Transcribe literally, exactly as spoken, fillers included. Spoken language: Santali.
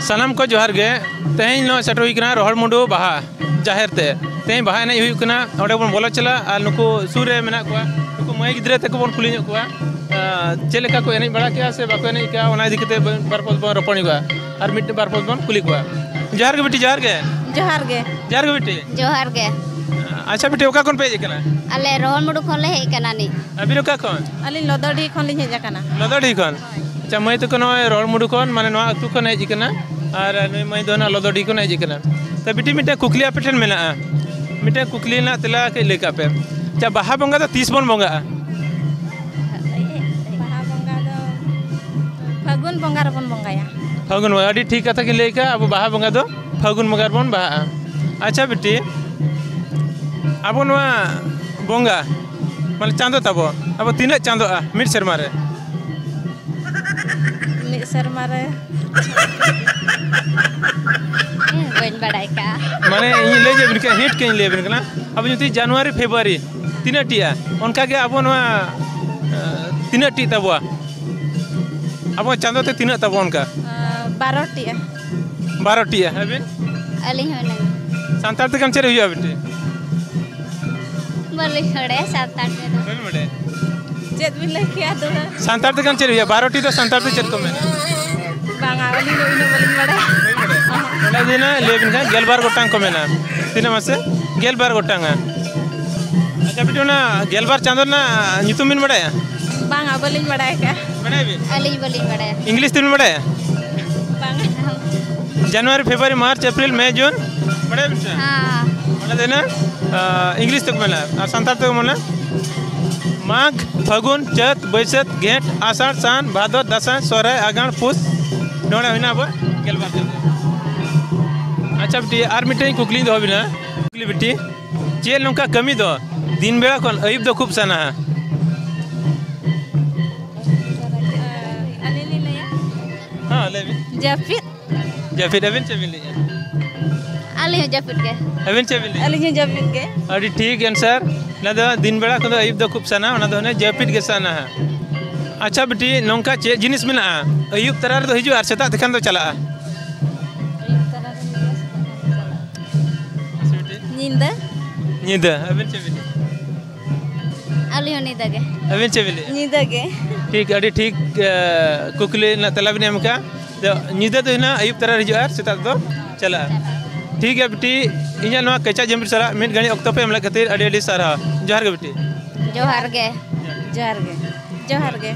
ᱥᱟᱱᱟᱢ ᱠᱚ ᱡᱚᱦᱟᱨ ᱜᱮ᱾ ᱛᱮᱦᱮᱧ ᱱᱚᱜᱼᱚᱭ ᱥᱮᱴᱮᱨ ᱦᱩᱭ ᱠᱟᱱᱟ ᱨᱚᱦᱚᱲ ᱢᱩᱰᱩ ᱵᱟᱦᱟ ᱡᱟᱦᱮᱨ ᱛᱮ᱾ ᱛᱮᱦᱮᱧ ᱵᱟᱦᱟ ᱮᱱᱮᱡ ᱦᱩᱭᱩᱜ ᱠᱟᱱᱟ, ᱚᱸᱰᱮ ᱵᱚᱱ ᱵᱚᱞᱚ ᱪᱟᱞᱟᱜᱼᱟ᱾ ᱟᱨ ᱱᱩᱠᱩ ᱥᱩᱨ ᱨᱮ ᱢᱮᱱᱟᱜ ᱠᱚᱣᱟ, ᱱᱩᱠᱩ ᱢᱟᱹᱭ ᱜᱤᱫᱽᱨᱟᱹ ᱛᱟᱠᱚ ᱵᱚᱱ ᱠᱩᱞᱤ ᱧᱚᱜ ᱠᱚᱣᱟ, ᱟᱸ, ᱪᱮᱫ ᱞᱮᱠᱟ ᱠᱚ ᱮᱱᱮᱡ ᱵᱟᱲᱟ ᱠᱮᱜᱼᱟ ᱥᱮ ᱵᱟᱠᱚ ᱮᱱᱮᱡ ᱠᱮᱜᱼᱟ, ᱚᱱᱟ ᱤᱫᱤ ᱠᱟᱛᱮ ᱵᱟᱨ ᱯᱚᱫ ᱵᱚᱱ ᱨᱚᱯᱚᱲ ᱧᱚᱜᱚᱜᱼᱟ᱾ ᱟᱨ ᱢᱤᱫ ᱵᱟᱨ ᱯᱚᱫ ᱵᱚᱱ ᱠᱩᱞᱤ ᱠᱚᱣᱟ᱾ ᱡᱚᱦᱟᱨ ᱜᱮ ᱵᱤᱴᱤ, ᱡᱚᱦᱟᱨ ᱜᱮ᱾ ᱡᱚᱦᱟᱨ ᱜᱮ᱾ ᱡᱚᱦᱟᱨ ᱜᱮ ᱵᱤᱴᱤ᱾ ᱡᱚᱦᱟᱨ ᱜᱮ᱾ ᱟᱪᱪᱷᱟ ᱵᱤᱴᱤ, ᱚᱠᱟ ᱠᱷᱚᱱ ᱯᱮ ᱦᱮᱡ ᱟᱠᱟᱱᱟ? ᱟᱞᱮ ᱨᱚᱦᱚᱲ ᱢᱩᱰᱩ ᱠᱷᱚᱱ ᱞᱮ ᱦᱮᱡ ᱟᱠᱟᱱᱟ ᱱᱤᱛ᱾ ᱟᱹᱵᱤᱱ ᱚᱠᱟ ᱠᱷᱚᱱ? ᱟᱹᱞᱤᱧ ᱞᱚᱫᱚᱰᱤ ᱠᱷᱚᱱ ᱞᱤᱧ ᱦᱮᱡ ᱟᱠᱟᱱᱟ᱾ ᱞᱚᱫᱚᱰᱤ ᱠᱷᱚᱱ? ᱟᱪᱪᱷᱟ, ᱢᱟᱹᱭ ᱛᱟᱠᱚ ᱱᱚᱜᱼᱚᱭ ᱨᱚᱦᱚᱲ ᱢᱩᱰᱩ ᱠᱷᱚᱱ, ᱢᱟᱱᱮ ᱱᱚᱣᱟ ᱟᱹᱛᱩ ᱠᱷᱚᱱ ᱦᱮᱡ ᱟᱠᱟᱱᱟ᱾ ᱟᱨ ᱱᱩᱭ ᱢᱟᱹᱭ ᱫᱚ ᱱᱟᱜ ᱞᱚᱫᱚᱰᱤ ᱠᱷᱚᱱ ᱦᱮᱡ ᱟᱠᱟᱱᱟ᱾ ᱛᱚ ᱵᱤᱴᱤ, ᱢᱤᱫᱴᱮᱱ ᱠᱩᱠᱞᱤ ᱟᱯᱮ ᱴᱷᱮᱱ ᱢᱮᱱᱟᱜᱼᱟ, ᱢᱤᱫᱴᱮᱱ ᱠᱩᱠᱞᱤ ᱨᱮᱱᱟᱜ ᱛᱮᱞᱟ ᱠᱟᱹᱡ ᱞᱟᱹᱭ ᱠᱟᱜ ᱯᱮ᱾ ᱟᱪᱪᱷᱟ, ᱵᱟᱦᱟ ᱵᱚᱸᱜᱟ ᱫᱚ ᱛᱤᱥ ᱵᱚᱱ ᱵᱚᱸᱜᱟᱜᱼᱟ? ᱵᱟᱦᱟ ᱵᱚᱸᱜᱟ ᱫᱚ ᱯᱷᱟᱹᱜᱩᱱ ᱵᱚᱸᱜᱟ ᱨᱮᱵᱚᱱ ᱵᱚᱸᱜᱟᱭᱟ᱾ ᱯᱷᱟᱹᱜᱩᱱ ᱵᱚᱸᱜᱟ, ᱟᱹᱰᱤ ᱴᱷᱤᱠ ᱠᱟᱛᱷᱟ ᱜᱮ ᱞᱟᱹᱭ ᱠᱟᱜᱼᱟ᱾ ᱟᱵᱚ ᱵᱟᱦᱟ ᱵᱚᱸᱜᱟ ᱫᱚ ᱯᱷᱟᱹᱜᱩᱱ ᱵᱚᱸᱜᱟ ᱨᱮᱵᱚᱱ ᱵᱟᱦᱟᱜᱼᱟ᱾ ᱟᱪᱪᱷᱟ ᱵᱤᱴᱤ, ᱟᱵᱚ ᱱᱚᱣᱟ ᱵᱚᱸᱜᱟ, ᱢᱟᱱᱮ ᱪᱟᱸᱫᱚ ᱛᱟᱵᱚ, ᱟᱵᱚ ᱛᱤᱱᱟᱹᱜ ᱪᱟᱸᱫᱚᱜᱼᱟ ᱢᱤᱫ ᱥᱮᱨᱢᱟ ᱨᱮ? ᱢᱤᱫ ᱥᱮᱨᱢᱟ ᱨᱮ᱾ ᱦᱮᱸ, ᱵᱟᱹᱧ ᱵᱟᱲᱟᱭ ᱠᱟᱜᱼᱟ᱾ ᱢᱟᱱᱮ ᱤᱧ ᱞᱟᱹᱭ ᱟᱵᱤᱱ ᱠᱟᱱᱟ, ᱦᱤᱱᱴ ᱠᱟᱹᱧ ᱞᱟᱹᱭ ᱟᱵᱤᱱ ᱠᱟᱱᱟ᱾ ᱟᱵᱚ ᱡᱩᱫᱤ ᱡᱟᱱᱩᱣᱟᱨᱤ, ᱯᱷᱮᱵᱽᱨᱩᱣᱟᱨᱤ ᱛᱤᱱᱟᱹᱜ ᱴᱤᱜᱼᱟ, ᱚᱱᱠᱟ ᱜᱮ ᱟᱵᱚ ᱱᱚᱣᱟ, ᱟᱸ, ᱛᱤᱱᱟᱹᱜ ᱴᱤᱜ ᱛᱟᱵᱚᱣᱟ? ᱟᱵᱚ ᱪᱟᱸᱫᱚ ᱛᱮ ᱛᱤᱱᱟᱹᱜ ᱛᱟᱵᱚ ᱚᱱᱠᱟ? ᱟᱸ, ᱵᱟᱨᱚ ᱴᱤᱜᱼᱟ᱾ ᱵᱟᱨᱚ ᱴᱤᱜᱼᱟ᱾ ᱟᱹᱵᱤᱱ? ᱟᱹᱞᱤᱧ ᱦᱚᱸ ᱤᱱᱟᱹᱜ᱾ ᱥᱟᱱᱛᱟᱲ ᱛᱮ ᱠᱷᱟᱱ ᱪᱮᱫ ᱦᱩᱭᱩᱜᱼᱟ ᱵᱤᱴᱤ? ᱵᱟᱹᱞᱤᱧ ᱵᱟᱲᱟᱭᱟ ᱥᱟᱱᱛᱟᱲ ᱛᱮᱫᱚ᱾ ᱵᱟᱹᱵᱤᱱ ᱵᱟᱲᱟᱭᱟ? ᱪᱮᱫ ᱵᱤᱱ ᱞᱟᱹᱭ ᱠᱮᱜᱼᱟ ᱫᱚ? ᱥᱟᱱᱛᱟᱲ ᱛᱮ ᱠᱷᱟᱱ ᱪᱮᱫ ᱦᱩᱭᱩᱜᱼᱟ? ᱵᱟᱨᱚ ᱴᱤ ᱫᱚ ᱥᱟᱱᱛᱟᱲ ᱛᱮ ᱪᱮᱫ ᱠᱚ ᱢᱮᱱᱟ? ᱵᱟᱝᱟ, ᱟᱹᱞᱤᱧ ᱫᱚ ᱩᱱᱟᱹᱜ ᱵᱟᱹᱞᱤᱧ ᱵᱟᱲᱟᱭᱟ᱾ ᱵᱟᱹᱵᱤᱱ ᱵᱟᱲᱟᱭᱟ? ᱚᱱᱟ ᱫᱚ ᱦᱩᱭᱱᱟ, ᱞᱟᱹᱭ ᱟᱵᱤᱱ ᱠᱷᱟᱱ ᱜᱮᱞᱵᱟᱨ ᱜᱚᱴᱟᱝ ᱠᱚ ᱢᱮᱱᱟ᱾ ᱛᱤᱱᱟᱹᱜ ᱢᱟᱥᱮ? ᱜᱮᱞᱵᱟᱨ ᱜᱚᱴᱟᱝᱟ᱾ ᱟᱪᱪᱷᱟ ᱵᱤᱴᱤ, ᱚᱱᱟ ᱜᱮᱞᱵᱟᱨ ᱪᱟᱸᱫᱚ ᱨᱮᱱᱟᱜ ᱧᱩᱛᱩᱢ ᱵᱤᱱ ᱵᱟᱲᱟᱭᱟ? ᱵᱟᱝᱟ, ᱵᱟᱹᱞᱤᱧ ᱵᱟᱲᱟᱭ ᱠᱟᱜᱼᱟ᱾ ᱵᱟᱲᱟᱭᱟᱵᱤᱱ? ᱟᱹᱞᱤᱧ ᱵᱟᱹᱞᱤᱧ ᱵᱟᱲᱟᱭᱟ᱾ ᱤᱝᱞᱤᱥ ᱛᱮᱵᱤᱱ ᱵᱟᱲᱟᱭᱟ? ᱵᱟᱝᱟ᱾ ᱡᱟᱱᱩᱣᱟᱨᱤ, ᱯᱷᱮᱵᱽᱨᱩᱣᱟᱨᱤ, ᱢᱟᱨᱪ, ᱮᱯᱨᱤᱞ, ᱢᱮ, ᱡᱩᱱ, ᱵᱟᱲᱟᱭᱟᱵᱤᱱ ᱥᱮ? ᱦᱮᱸ᱾ ᱚᱱᱟ ᱫᱚ ᱦᱩᱭᱱᱟ, ᱟᱸ, ᱤᱝᱞᱤᱥ ᱛᱮᱠᱚ ᱢᱮᱱᱟ, ᱟᱨ ᱥᱟᱱᱛᱟᱲ ᱛᱮᱠᱚ ᱢᱮᱱᱟ ᱢᱟᱜᱽ, ᱯᱷᱟᱹᱜᱩᱱ, ᱪᱟᱹᱛ, ᱵᱟᱹᱭᱥᱟᱹᱠᱷ, ᱡᱷᱮᱸᱴ, ᱟᱥᱟᱲ, ᱥᱟᱱ, ᱵᱷᱟᱫᱚᱨ, ᱫᱟᱸᱥᱟᱭ, ᱥᱚᱦᱨᱟᱭ, ᱟᱸᱜᱷᱟᱲ, ᱯᱩᱥ᱾ ᱱᱚᱰᱮ ᱦᱩᱭᱱᱟ ᱟᱵᱚ ᱜᱮᱞᱵᱟᱨ ᱪᱟᱸᱫᱚ᱾ ᱟᱪᱪᱷᱟ ᱵᱤᱴᱤ, ᱟᱨ ᱢᱤᱫᱴᱮᱱ ᱠᱩᱠᱞᱤᱧ ᱫᱚᱦᱚ ᱵᱤᱱᱟ᱾ ᱠᱩᱠᱞᱤ ᱵᱤᱴᱤ, ᱪᱮᱫ ᱱᱚᱝᱠᱟ ᱠᱟᱹᱢᱤ ᱫᱚ ᱫᱤᱱ ᱵᱮᱲᱟ ᱠᱷᱚᱱ ᱟᱹᱭᱩᱵ ᱫᱚ ᱠᱷᱩᱵ ᱥᱟᱱᱟᱣᱟ? ᱟᱹᱞᱤᱧ ᱞᱤᱧ ᱞᱟᱹᱭᱟ᱾ ᱦᱮᱸ, ᱞᱟᱹᱭ ᱵᱤᱱ᱾ ᱡᱟᱹᱯᱤᱫ᱾ ᱡᱟᱹᱯᱤᱫ, ᱟᱹᱵᱤᱱ ᱪᱮᱫ ᱵᱤᱱ ᱞᱟᱹᱭᱮᱫᱼᱟ? ᱟᱹᱞᱤᱧ ᱦᱚᱸ ᱡᱟᱹᱯᱤᱫ ᱜᱮ᱾ ᱟᱹᱵᱤᱱ ᱪᱮᱫ ᱵᱤᱱ ᱞᱟᱹᱭᱮᱫᱼᱟ? ᱟᱹᱞᱤᱧ ᱦᱚᱸ ᱡᱟᱹᱯᱤᱫ ᱜᱮ᱾ ᱟᱹᱰᱤ ᱴᱷᱤᱠ answer᱾ ᱚᱱᱟ ᱫᱚ ᱫᱤᱱ ᱵᱮᱲᱟ ᱠᱷᱚᱱ ᱫᱚ ᱟᱹᱭᱩᱵ ᱫᱚ ᱠᱷᱩᱵ ᱥᱟᱱᱟ, ᱚᱱᱟ ᱫᱚ ᱦᱟᱱᱮ ᱡᱟᱹᱯᱤᱫ ᱜᱮ ᱥᱟᱱᱟᱣᱟ᱾ ᱟᱪᱪᱷᱟ ᱵᱤᱴᱤ, ᱱᱚᱝᱠᱟ ᱪᱮᱫ ᱡᱤᱱᱤᱥ ᱢᱮᱱᱟᱜᱼᱟ, ᱟᱹᱭᱩᱵ ᱛᱟᱨᱟ ᱨᱮᱫᱚ ᱦᱤᱡᱩᱜᱼᱟ ᱟᱨ ᱥᱮᱛᱟᱜ ᱛᱮᱠᱷᱟᱱ ᱫᱚ ᱪᱟᱞᱟᱜᱼᱟ? ᱧᱤᱫᱟᱹ᱾ ᱟᱹᱵᱤᱱ ᱪᱮᱫ ᱵᱤᱱ ᱞᱟᱹᱭᱟ? ᱟᱹᱞᱤᱧ ᱦᱚᱸ ᱧᱤᱫᱟᱹ ᱜᱮ᱾ ᱟᱹᱵᱤᱱ ᱪᱮᱫ ᱵᱤᱱ ᱞᱟᱹᱭᱟ? ᱧᱤᱫᱟᱹ ᱜᱮ᱾ ᱴᱷᱤᱠ, ᱟᱹᱰᱤ ᱴᱷᱤᱠ, ᱮ, ᱠᱩᱠᱞᱤ ᱨᱮᱱᱟᱜ ᱛᱮᱞᱟ ᱵᱤᱱ ᱮᱢ ᱠᱟᱜᱼᱟ᱾ ᱛᱚ, ᱧᱤᱫᱟᱹ ᱫᱚ ᱦᱩᱭᱱᱟ ᱟᱹᱭᱩᱵ ᱛᱟᱨᱟ ᱨᱮ ᱦᱤᱡᱩᱜᱼᱟ ᱟᱨ ᱥᱮᱛᱟᱜ ᱫᱚ ᱪᱟᱞᱟᱜᱼᱟ᱾ ᱴᱷᱤᱠ ᱜᱮᱭᱟ ᱵᱤᱴᱤ, ᱤᱧᱟᱹᱜ ᱱᱚᱣᱟ ᱠᱮᱪᱟ ᱡᱟᱹᱢᱤᱨ ᱥᱟᱞᱟᱜ ᱢᱤᱫ ᱜᱷᱟᱹᱲᱤᱡ ᱚᱠᱛᱚ ᱯᱮ ᱮᱢ ᱞᱮᱫ ᱠᱷᱟᱹᱛᱤᱨ ᱟᱹᱰᱤ ᱟᱹᱰᱤ ᱥᱟᱨᱦᱟᱣ᱾ ᱡᱚᱦᱟᱨ ᱜᱮ ᱵᱤᱴᱤ᱾ ᱡᱚᱦᱟᱨ ᱜᱮ᱾ ᱡᱚᱦᱟᱨ ᱜᱮ᱾ ᱡᱚᱦᱟᱨ ᱜᱮ᱾